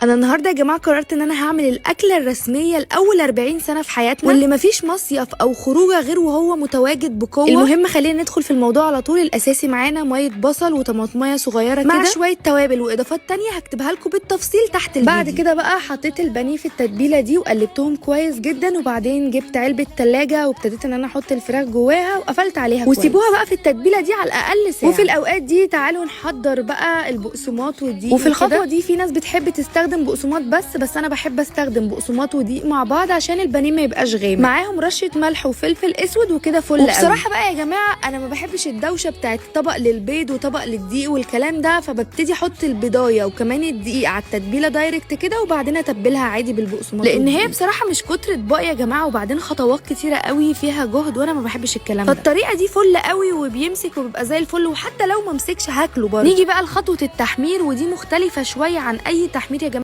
انا النهارده يا جماعة قررت ان انا هعمل الاكلة الرسمية لاول 40 سنة في حياتنا، واللي مفيش مصيف او خروجه غير وهو متواجد بقوة. المهم خلينا ندخل في الموضوع على طول. الاساسي معانا مية بصل وطماطميه صغيرة كده مع شوية توابل واضافات تانية هكتبها لكم بالتفصيل تحت الفيديو. بعد كده بقى حطيت البانيه في التتبيله دي وقلبتهم كويس جدا، وبعدين جبت علبة تلاجة وابتديت ان انا احط الفراخ جواها وقفلت عليها كويس، وسيبوها بقى في التتبيله دي على الاقل ساعة. وفي الاوقات دي تعالوا نحضر بقى البقسماط والدقيق. وفي الخطوة دي في ناس بتحب تستخدم بقسماط بس انا بحب استخدم بقسماط ودقيق مع بعض عشان البانيه ما يبقاش غامق. معاهم رشه ملح وفلفل اسود وكده فل. وبصراحة بقى يا جماعة انا ما بحبش الدوشة بتاعت طبق للبيض وطبق للدقيق والكلام ده، فببتدي احط البضايه وكمان الدقيق على التتبيله direct كده، وبعدين اتبلها عادي بالبقسماط، لان هي بصراحة مش كتر اطباق يا جماعة، وبعدين خطوات كتيرة قوي فيها جهد وانا ما بحبش الكلام ده. فالطريقه دي فل قوي وبيمسك وبيبقى زي الفل، وحتى لو ما مسكش هاكله برضه. نيجي بقى لخطوه التحمير، ودي مختلفة شوية عن اي تحمير يا جماعة.